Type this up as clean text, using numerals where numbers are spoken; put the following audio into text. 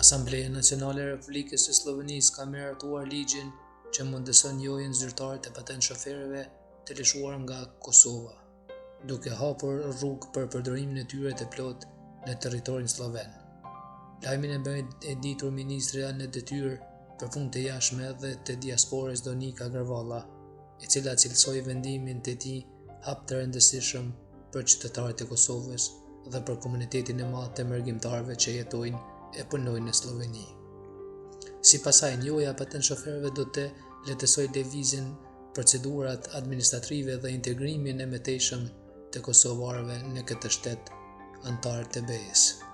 Asambleja Nacionale e Republikës së Sllovenisë ka miratuar ligjin që mundëson njohjen zyrtare të patent shoferëve të lëshuar nga Kosova, duke hapur rrugë për përdorimin e tyre të plotë në territorin slloven. Lajmin e bëri e ditur ministrja në detyrë për punë të jashtme dhe të diasporës Donika Gërvalla, e cila cilësoi vendimin të tij hap të rëndësishëm për qytetarët e Kosovës dhe për komunitetin e madh të mërgimtarëve që jetojnë e punojnë në Slloveni. Sipas saj, njohja e patent shoferëve do të lehtësojë lëvizjen, procedurat administrative dhe integrimin e mëtejshëm të kosovarëve në këtë shtet anëtar të BE-së.